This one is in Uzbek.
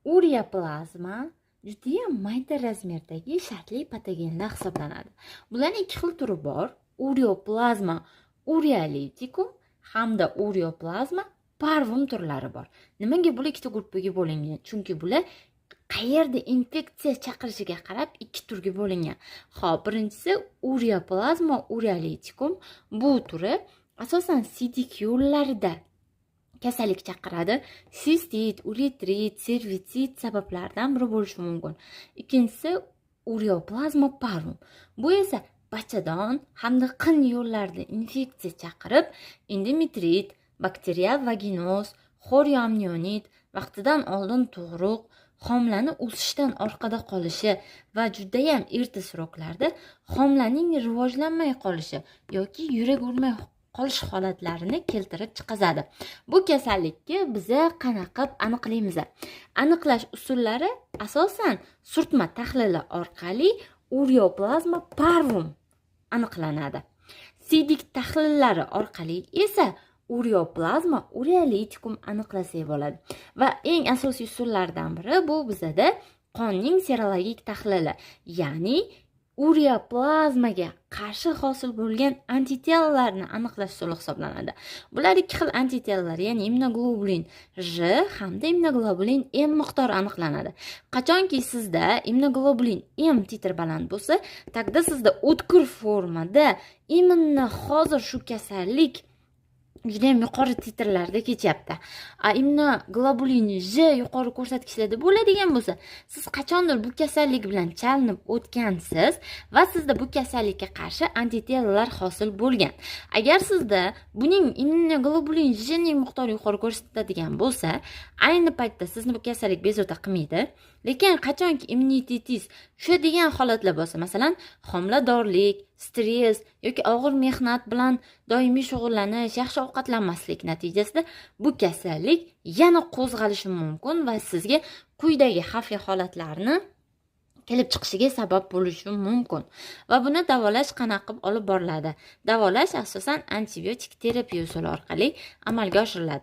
Ureaplazma judayam mayda razmerdagi shartli patogenlar hisoblanadi. Bularning ikki xil turi bor: Ureaplazma urealyticum hamda Ureaplazma parvum turlari bor. Nimaga bular ikkita gruppaga bo'lingan? Chunki bular qayerda infeksiya chaqirishiga qarab ikki turga bo'lingan. Xo'p, birinchisi Ureaplazma urealyticum. Bu turi asosan siydik yo'llarida kasallik chaqiradi. Sistit, uretrit, servitsit sabablardan biri bo'lishi mumkin. Ikkinchisi Ureaplazma parvum. Bu esa bachadon hamda qin yo'llarida infeksiya chaqirib, endometrit, bakterial vaginoz, xorioamnionit, vaqtidan oldin tug'ruq, homilani o'sishdan orqada qolishi va judayam erta срок larda homilaning rivojlanmay qolishi yoki yurak urmay qolish holatlarini keltirib chiqazadi. Bu kasallikni biza qanaqa qilib aniqlaymiz? Aniqlash usullari asosan surtma tahlili orqali Ureaplazma parvum aniqlanadi. Siydik tahlillari orqali esa Ureaplazma urealyticum aniqlasak bo'ladi. Va eng asosiy usullardan biri bu bizada qonning serologik tahlili, ya'ni ureaplazmaga qarshi hosil bo'lgan antitelalarni aniqlash usuli hisoblanadi. Bular ikki xil antitelalar, ya'ni immunoglobulin J hamda immunoglobulin M miqdori aniqlanadi. Qachonki sizda immunoglobulin M titr baland bo'lsa, тогда sizda o'tkir formada именно hozir shu kasallik judayam yuqori titrlarda kechyapti. A immunoglobulin J yuqori ko'rsatkichlarda bo'ladigan bo'lsa, siz qachondir bu kasallik bilan chalinib o'tgansiz va sizda bu kasallikka qarshi antitelalar hosil bo'lgan. Agar sizda buning immunoglobulin Jning miqdori yuqori ko'rsatadigan bo'lsa, ayni paytda sizni bu kasallik bezovta qilmaydi. Lekin qachonki immunitetingiz tushadigan holatlar bo'lsa, masalan, homiladorlik, stress yoki og'ir mehnat bilan doimiy shug'ullanish, yaxshi ovqatlanmaslik natijasida bu kasallik yana qo'zg'alishi mumkin va sizga quyidagi xavfli holatlarni kelib chiqishiga sabab bo'lishi mumkin. Va buni davolash qanaqa qilib olib boriladi? Davolash asosan antibiotik terapiya usuli orqali amalga oshiriladi.